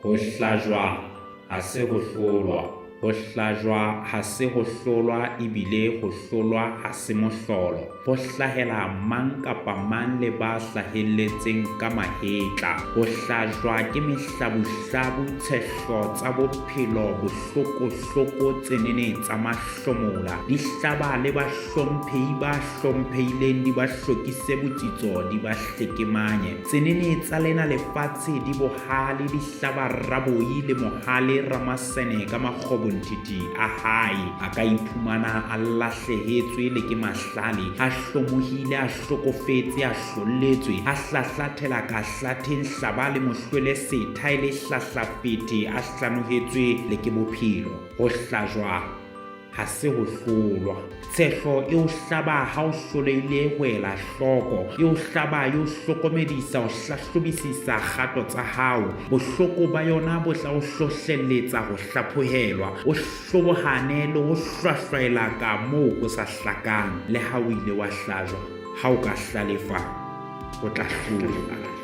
Ho hlajwa ha se ho hlolwa. Ho hlajwa ha se ho hlolwa ebile ho hlolwa ha se mohlolo. Ho hlahela mang kapa mang le ba hlahelletseng ka mahetla. Ho hlajwa ke mehlabuhlabu, tshehlo tsa bophelo, bohlokohloko, tsenene tsa mahlomola. Di hlaba le bahlomphehi ba hlomphehileng, di ba hlokise botsitso, di ba hlekemanye. Tsenene tsa lena lefatshe di bohale, di hlaba Raboi le Mohale Ramasene ka makgobonthithi a hae. A ka iphumana a lahlehetswe le ke mahlale, a hlomohile, a hlokofetse, a hlolletswe, a hlahlathela ka hlatheng hlaba le mohlwele setha e le hlahlafethe, a hlanohetswe le ke bophelo. Ho hlajwa ha se ho hlolwa. Tshehlo e o hlaba ha o hlolehile ho ela hloko. E o hlaba e o hlokomedisa ho hlahlobisisa kgato tsa hao. Bohloko ba yona bo tla o hlohlelletsa ho hlaphohelwa, o hlobohane le ho hlwahlwaela ka moo ho sa hlakang. Le ha o ile wa hlajwa, ha o ka hlalefa, o tla hlola.